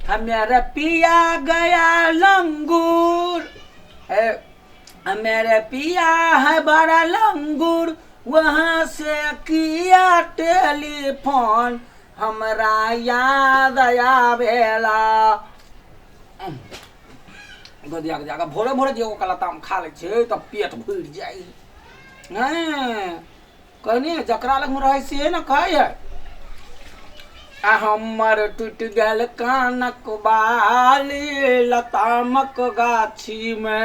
मेरे पिया गया लंगूर, ए, मेरे पिया है बड़ा लंगूर, वहाँ से किया टेलीफोन, हमरा याद आवेला। गदिया गदिया के भोरे भोरे जे ओकरा लताम खा लै छै तऽ पेट भरि जाइ। नहि कहनी जकरा लगमे रहै से ने कहै है। आ हमर टूटि गेल कानक बाली लतामक गाछीमे,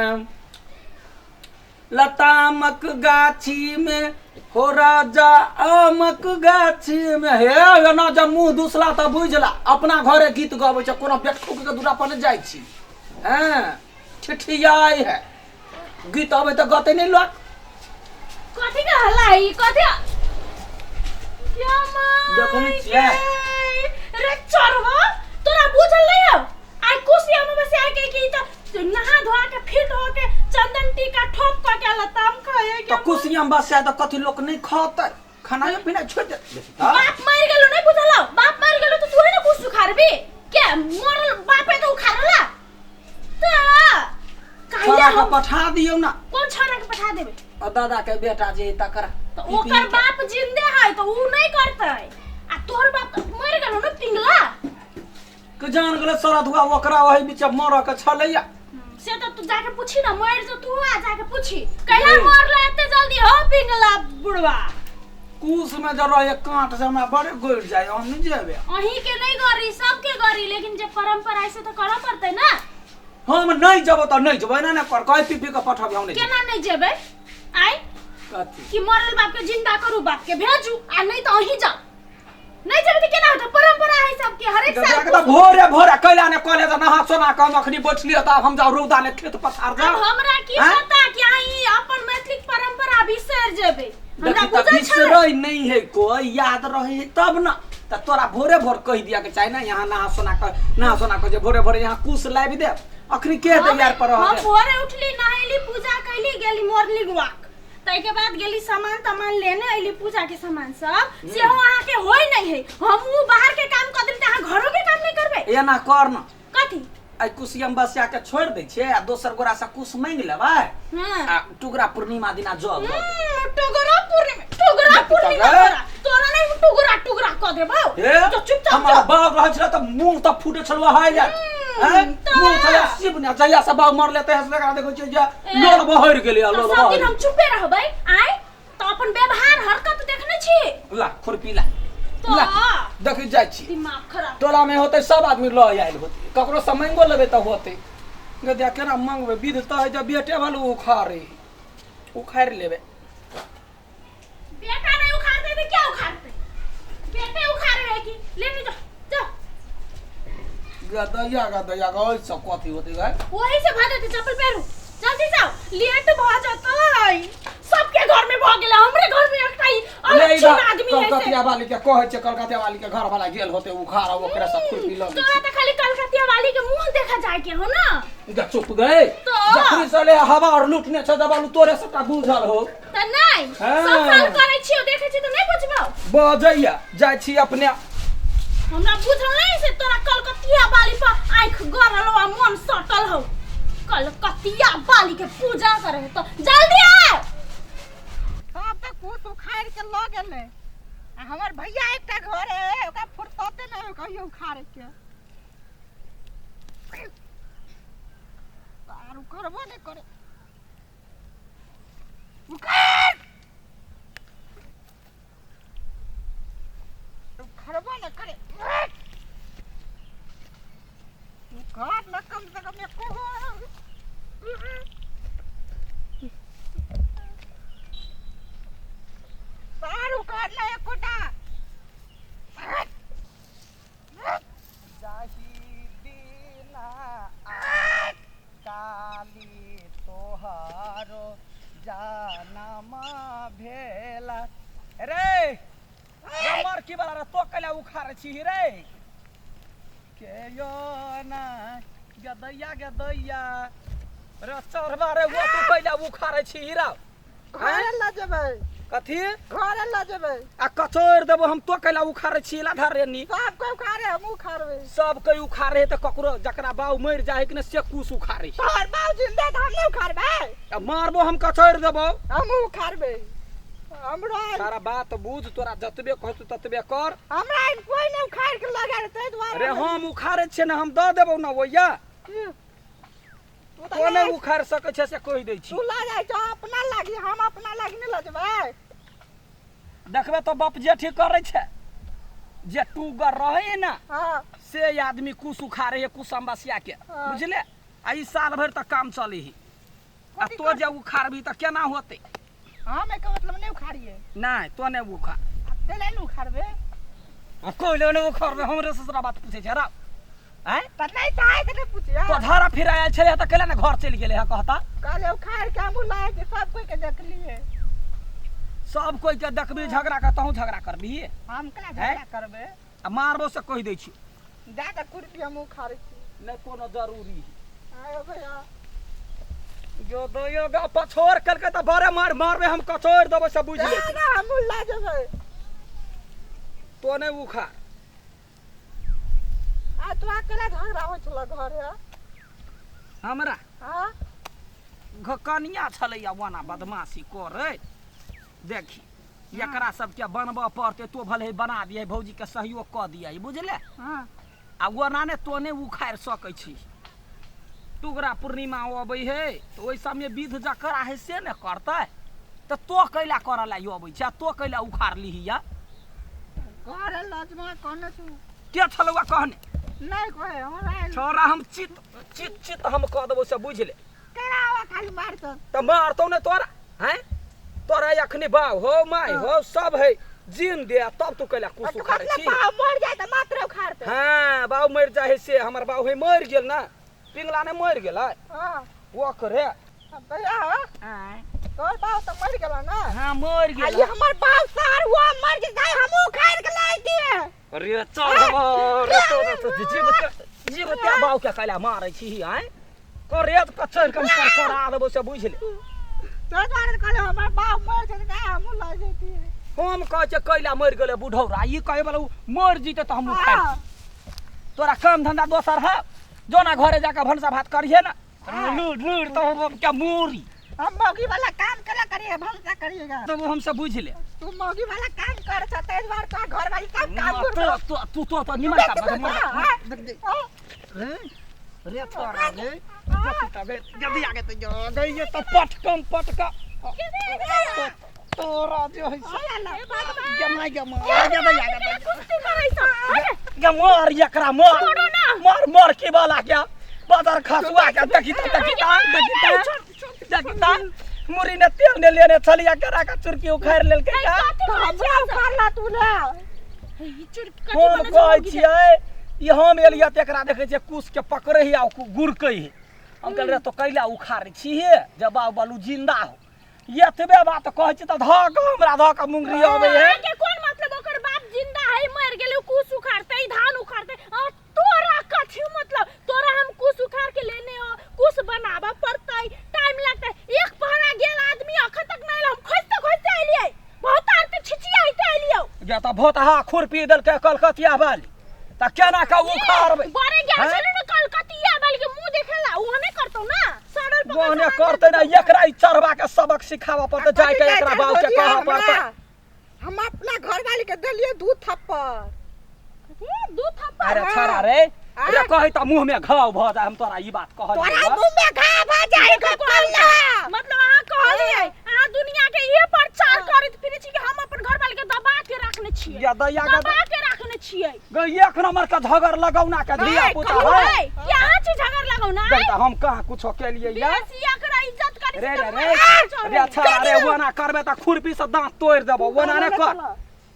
लतामक गाछीमे हो राजा आमक गाछीमे। हे एना जब मुँह दुसला तऽ बुझला अपना घरे गीत गबै छै, कोनो बेटखुक के दूरा पर नहि जाइ छी। हँ ठिठियाइ है गीत अबै तऽ गते नहि लोक। कथी के हल्ला है ई? कथी क्या माय देखै छियै? गे? रे चोरवा, तोरा बुझल नहीं हौ? आइ कुशी अमावस्या के की त नहा धोआ के फिट हो के चंदन टीका ठोप क के लताम खाए के। तऽ कुशी अमावस्या तऽ कथी लोक नहि खतै, खानायो पीना छोड़ि दे। बाप मर गेलो नहीं बुझल हौ? बाप मर गेलो तो तू है ना कुछ उखाड़बी के? मरल बापे तो उखाड़ला त काहे छोरा के हम पठा दियौ ना। कोन छोरा के पठा देबे? आ दादा के बेटा जे तकरा तो ओकर बाप जिंदे है तो ऊ नहीं करतै, आ तोहर बाप तो मर गेलो ना पिंगला के जान गेलै सरधुआ ओकरा ओहि बीच मरऽ के छलैया। से तो तू जाके पूछी ना, मर जो तू आ जाके पूछी कैला मरला एते जल्दी हो पिंगला बुढ़वा। कुश में जब रहे कांट से हमरा बड़े गड़ जाए, हम नहीं जेबे। अहीं के नहीं गरी, सबके गरी, लेकिन जे परंपरा है से तो करऽ पड़तै ना। हम नहीं जेबो तऽ नहीं जेबो, एना नहीं कर कहे पी पी के पठबी, हम नहीं केना नहीं जेबै? आइ कथी कि मरल बाप के जिंदा करू, बाप के भेजू, आ नहीं तो अहीं जाओ। नहीं जेबै तऽ केना होतै? परंपरा है सबके हरेक साल। तऽ भोरे भोरे कैला ने कॉलेज नहा सोना के हम अखनी बैठलियै तऽ आब हम जाउ रौदा ने खेत पथार अब जाउ। हमरा की आँय? पता कि अहाँ ई अपन मैथिली परंपरा बिसरि जेबै, हमरा देखी तऽ बुझल छलै। बिसरै नहि है कोई, याद रहे है तब ना। तऽ तोरा भोरे भोर कहि दिया के चाही ना, यहाँ नहा सोना के, नहा सोना के जे भोरे भोरे यहाँ कुश लाबि दे। अखनी के तैयार पर हम रह भोरे उठली, नहेली, पूजा कैली, गेली मॉर्निंग वॉक, ताहिके बाद गेली सामान तामान लेने अइली पूजा के सामान सब, सेहो अहाँ के होय नहीं है। हम ऊ बाहर के काम कर देली त अहाँ घरो के काम नहीं करबै? एना कर ना। कथी? आइ कुशियम बसिया के छोड़ दै छियै आ दोसर गोरा से कुश मांगि लेबै आ टुकड़ा पूर्णिमा दिना जल दऽ देबै। टुकड़ा पूर्णिमा, टुकड़ा पूर्णिमा गए? तोरा तोरा नहीं टुकड़ा टुकड़ा क देबौ। हे तो चुपचाप हमर जाओ। बाप रहै छलै तऽ मुँह तऽ फूटे छलौ हाय यार। हैं? मुँह छलै शिव ने जहिया से बाप मरले तहिया से एकरा देखै छियै जे ए, लोल बहरि गेलै तो लोल सब दिन बहरि। हम चुपे रहबै? आय तो अपन व्यवहार हरकत देखने छी। ला खुरपी ला। तो ला देखै जाइ छी। दिमाग खराब। टोला में होतै सब आदमी लऽ आयल होतै, ककरो से मांगो लेबै तऽ होतै। गदिया केना मांगबै, विध तऽ है जे बेटे वालू उखाड़े उखाड़ि लेबै। बेटा नहीं उखाड़ते तो क्या उखाड़ते? बेटे उखाड़े है कि लेने जाओ जाओ। गदैया गदैया ओहि सब कथी होतै गै? वही से भा देते। चप्पल पहनू, जल्दी जाओ, लेट भ जतै। सबके घर में भ गेलै, हमरे घर में एकटा ई ले अलग इधर, आदमी है से। कलकतिया वाली के कहै छै, कलकतिया वाली के घर वाला गेल होतै उखाड़ ओकरा से खुरपी लऽ लै तोरा त खाली कलकतिया वाली के मुंह देखा जाए के हो ना। छै। गे चुप गए। तो? जखनी से ले हवा और लूटने छै दबालू तोरे सबटा बुझल हो। त नहीं हाँ। सब साल करै छियो, देखै छी त नहीं बुझबौ। बजैया जाइ छी अपने। हमरा बुझल नहीं से तोरा कलकतिया वाली पर आँख गरल हो आ मन सटल हो, कलकतिया वाली के पूजा करे है तो जल्दी आ। सब तऽ कुश उखाड़ि के लऽ गेलै आ हमर भैया एकटा घर है ओकरा फुर्सते नहि है कहियो उखाड़े के, आर उखड़बो नहि करे। उखाड़, उखड़बो नहि करे। उखाड़ न कम से कम एको गो। सार उखाड़ न एकोटा। जाहि दिना काली तोहारो जानमा भेला रे रमर की वाला रे, तो कैला उखाड़े छी रे? के यो ना गदैया गदैया रे चढ़बा रे, वो तू कैला उखाड़े छी रे? घरे लऽ जेबै। कथी घरे लऽ जेबै। आ कचोरि देबो हम, तो कैला उखाड़ै छी ला धर रे नी। सब कोई उखाड़े, हम उखाड़बै। सब कोई उखाड़े तऽ ककरो जकरा बाऊ मरि जाइ कि ने से कुश उखाड़े। तोहर बाऊ जिंदा तऽ हम नहि उखाड़बै। आ मारबो हम, कचोरि देबो। हम उखाड़बै हमरा। सारा बात बुझ, तोरा जतबे कहतौ ततबे कर। हमरा कोई नहि उखाड़ के लऽ गेल ताहि दुआरे। अरे हम उखाड़ै छियै ने, हम दऽ देबौ ने ओइया। तू तऽ तो नहि उखाड़ि सकै छै से कहि दै छी। तू लऽ जाइ छौ अपना लागी, हम अपना लागी नहि लऽ जेबै। देखबै तऽ बाप जेठी करै छै जे टूगर रहै ने। हाँ। से आदमी कुश उखाड़े है कुश अमावस्या के। हाँ। बुझले, आ ई साल भरि तक काम चले है। आ कथी तो कर- जे उखाड़बी तऽ केना होतै? हम एकर मतलब नहि उखाड़िए। नहि, तो नहि उखाड़। तेले नहि उखाड़बै। आ कोइ नहि उखाड़बै, हमरे ससुरा बात पूछै छै राव आँय? तऽ नहि चाहै तऽ नहि पूछिए। तो धारा फिर आयल छलै तऽ कैला ने घर चलि गेलै है कहता? कहले उखाड़ के हमहूँ लाए के सब कोई के देखलिए। सब कोइ के देखबी झगड़ा के, तहूँ झगड़ा करबी? हम केना हैं? झगड़ा करबै? आ मारबो से कहि दै छी। जा तऽ खुरपी हम उखाड़ै छी। नहि कोनो जरूरी है। आयो भैया। जो दयो गा पछोर कलकै तऽ बड़े मार मारबै हम, कचोरि देबै से बुझि ले। ना, हमहूँ लऽ जेबै। तो नहि उखाड़। आ तोरा केना झगड़ा होइ छलौ घरे? हमरा? हाँ। कनिया छलैया ओना बदमाशी करै। देखी, एकरा सबके बनबऽ पड़तै। तो भले बना दिहे, भौजीके सहयोग कऽ दिहे, बुझले? हाँ। आ ओना ने तो नहि उखाड़ि सकै छी। टुकड़ा पूर्णिमा अबै है तऽ ओहि सबमे विध जकरा है से ने करतै। तऽ तो कैला करऽ ला अबै छै आ तो कैला उखाड़ लिही? या घरे लजमा कहने छु। के छलौआ कहने? नहि कहे हमरा। छोरा, हम चित चित चित हम कऽ देबौ से बुझि ले। केना आवा खाली मारतौ? तऽ मारतौ ने तोरा? हैं, तोरा अखनी बाप हो, माय हो, सब है जीन दे, तब तू कैला कुछ तू उखाड़ै कतले छी? बाप मर जाय तऽ मात्र उखाड़तै। हाँ, बाऊ मरि जाइ है से। हमर बाऊ है मरि गेल ना, पिंगला ने मरि गेलै। हाँ। ओकरे। भैया, तोहर बाप तऽ मरि गेल ना? हाँ, मरि आ गेल। ई हमर बाप सार हुआ मर जेतै, हम उखाड़ के लाइ दिए। रे चल रे, तोरा तो जीव जीव ते बाऊ के कैला मारै छी आँय? करे कचर कम कर करा देबौ से बुझि ले। तोहर दुआरे कहले हमर बाप मर जेतै, हमहूँ लऽ जैतियै। हम कहै छियै कैला मरि गेलै बुढ़ौरा, ई कहै बला मरि जेतै तऽ हम उखाड़ि। हाँ। तोरा काम धंधा दोसर है? जो ना घरे जाके भनसा भात करिहे ना। लूर लूर तो हम क्या मूरी। हम मौगी वाला काम केला करिए, भनसा करिएगा? तब हमसे बुझि ले। तू मौगी वाला काम कर छ ताहि दुआरे तोरा घर वाली सब काम तो कर। तो तू तो तो निमन काम रे रे छोरा रे, जल्दी आगे तो गई ये तो पटकम पटका तोरा जे है से गमा गमा जल्दी आगे। कुश्ती करै सब। गे मार एकरा, मार। छोड़ो ना। मार मार के वाला क्या बाजार खसुआ के। देखी त, देखी त, देखी त, देखी त, मुरी ने तेल ने लेने छलिया, केरा के चुरकी उखाड़ि लेलकै का। हमरा उखाड़ला तू ले। ई चुरकी कथी हम बनै छै कहै मौगी? छियै ई हम एलियै तऽ एकरा देखै छियै कुश के पकड़ै है आ गुरकै है। हम कहलियै रे, तो कैला उखाड़ै छी हे जब बाबू बालू जिंदा हो? एतबे बात कहै छी तऽ धऽ कऽ हमरा धऽ कऽ मुंगरी अबै है। अहाँके कोन मतलब? ओकर बाप जिंदा है मर गेलै, ओ कुश उखाड़तै, धान उखाड़तै, आ तोरा कथी मतलब? तोरा हम कुश उखाड़ के लेने हो, कुश बनाबऽ पड़तै, टाइम लगतै। एक पहरा गेल आदमी अखन तक नहि एल। हम खोजते खोजते एलियै, बहुत आरती छिचियाइते एलियै। या तऽ भोतहा खुरपी देलकै कलकतिया वाली, तऽ केना कऽ उखाड़बै? बड़े गेल हैं? छलै ने कलकतिया वाली के मुंह देखेला, ओहने करतौ ना सड़ल पकड़। ओहने करतै ना। एकरा ई चढ़बा के सबक सिखाबऽ पड़तै जाय के, एकरा बाप के कहऽ पड़तै। हम अपना घर वाली के देलिए दू थप्पड़। कथी दू थप्पड़? अरे छोरा रे रे, कहै तऽ मुँह में घाव भऽ जाय। हम तोरा ई बात तोरा कहलियौ। मुंह में घाव भऽ जाय देखो कहला। मतलब अहाँ कहलियै, अहाँ दुनिया के इहे प्रचार करैत फिरै छी कि हम अपन घर वाली के दबा के रखने छियै? या दैया के दबा के रखने छियै। गई एक नंबर के झगड़ लगौना के धिया पुता कहू है। है कि अहाँ छी झगड़ लगाउ ना? देख तऽ हम कहाँ कुछो केलियै या। बेसी एकरा इज्जत करी रे तऽ रे मरा रे चढ़ै। रे छोरा रे, ओना करबे तऽ खुरपी से दांत तोड़ि देबो। ओना नहि कर।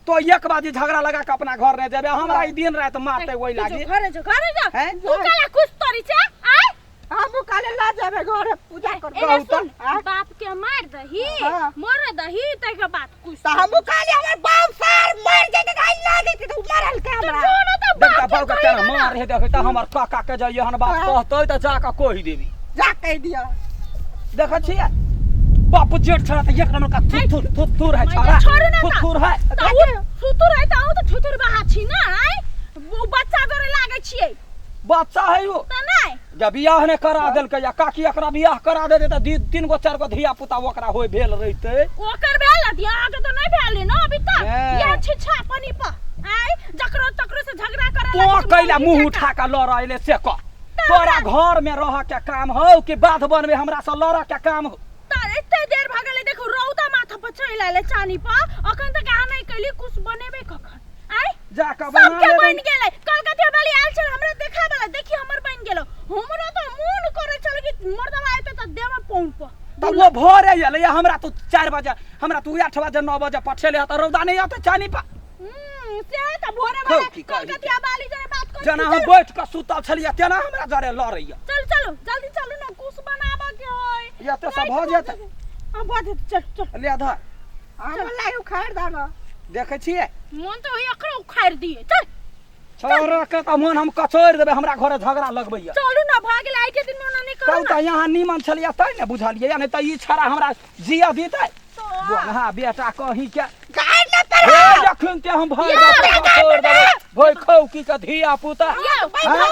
तो एक बाजी झगड़ा लगा के अपना घर नहि जेबे, हमरा ई दिन राति मारते ओहि तू जो लागी। घरे जो, घरे जो। हैं? तू काला कुछ तोरी छे आय? हमहूँ काले लऽ जेबै घरे पूजा करबै। एने कहू तऽ, सुन, आँय? बाप के मार दही, हाँ। मर दही, ताहिके बाद कुछ तऽ हमहूँ कहलियै हमर बाप सार मर जेतै तऽ आइ लऽ जेतै, तऽ उ मरल के तो हमरा। जो ना तऽ देख तऽ बाप बाप के के कही केना ना। मार हे। देखै तऽ हमर काका के जे एहन बात हाँ। कहतै तऽ जाकऽ कहि देबी। जा कहि दिअ। देखै छियै बाप जेठ छड़ा त एक नंबर का थुथुर थुथुर है छड़ा। छोड़ू ना त। थुथुर है। तऽ ओ सुतुर है तऽ अहूँ तऽ थुथुर बहा छी ने आँय? ओ बच्चा जोरे लागै छियै। बच्चा है ओ। तऽ नहि। जब बियाह नहि करा देलकै या काकी एकरा बियाह करा दे तऽ तीन गो चारि गो धिया पुता ओकरा होय भेल रहितै। ओकर भेल हत, अहाँके तऽ नहि भेल ने अभी तक। नहि। इएह छिछा पनी पर आँय जकरो तकरो से झगड़ा करे तो लागै छै, कैला मौगी मुंह जकाँ। उठा के लड़ अयले से कह, तोरा घर में रह के काम हौ कि बाध वन में हमरा से लड़ के काम हौ? तर एते देर भऽ गेलै, देखू रौदा माथा पर चलि आयल चानी पर, अखन तक अहाँ नहि कैली कुछ बनेबै कखन आँय? जा कऽ बना सबके लेबै। बनि गेलै। कलकतिया वाली आयल छल हमरा देखा वाला, देखी हमर बनि गेलो। हमरो तऽ मोन करै छल कि मर्दवा एतै तऽ देबै पौन पर। तऽ ओ भोरे एलै हमरा, तू 4 बजे हमरा तू 8 बजे 9 बजे पठेले तऽ रौदा नहि औतै चानी पर। से तऽ भोरे खौ वाला की कही। कलकतिया वाली जरे बात करै। जेना हम बैठ कऽ सुतल छलियै तेना हमरा जरे लड़ैया। चलू चलू जल्दी चलू ने, कुछ बनाबऽ के होय। एते सब भऽ जेतै। हां भऽ जेतै, चल चल। ले धर। हम लाई उखाड़ दाना। देखै छियै मोन तऽ होइया एकरो उखाड़ि दिए। चल। छोड़ के तऽ मन हम कचोरि देबै, हमरा घरे झगड़ा लगबैया। चलू ने भऽ गेलै आइ के दिन में ओना नहि करू कहू ने। तऽ यहाँ नीमन छलियै तै ने बुझलियै, नहि तऽ ई छड़ा हमरा जिया दितै। बोलहा बेटा कहीं के गाय न हे जखन ते हम भाय बाप के कचोरि देबै, भोइ खौकी के धिया पुता। यौ, हाँ?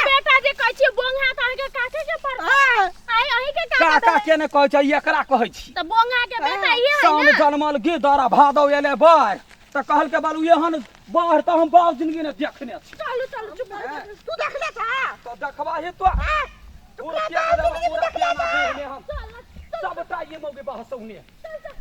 बेटा जे कहै छियै बोंगा तऽ अहाँके काके के पड़तै? आइ अहीं के काका। काका के ने कहै छै, एकरा कहै छी। तऽ बोंगा के बेटा इहे है साउन ने। जनमल गिदर आ भादव एलै बाढ़ि, तऽ कहलकै बालू एहन बाढ़ि तऽ हम बाप जिंदगी ने देखने छी। चलू चलू चुप भऽ जाउ। तू देखले छा? तऽ देखबा ही तो पूरा पिया देबा, पूरा पिया ना देहने हम चल सबटा ये मौके बहसौने। चल चल।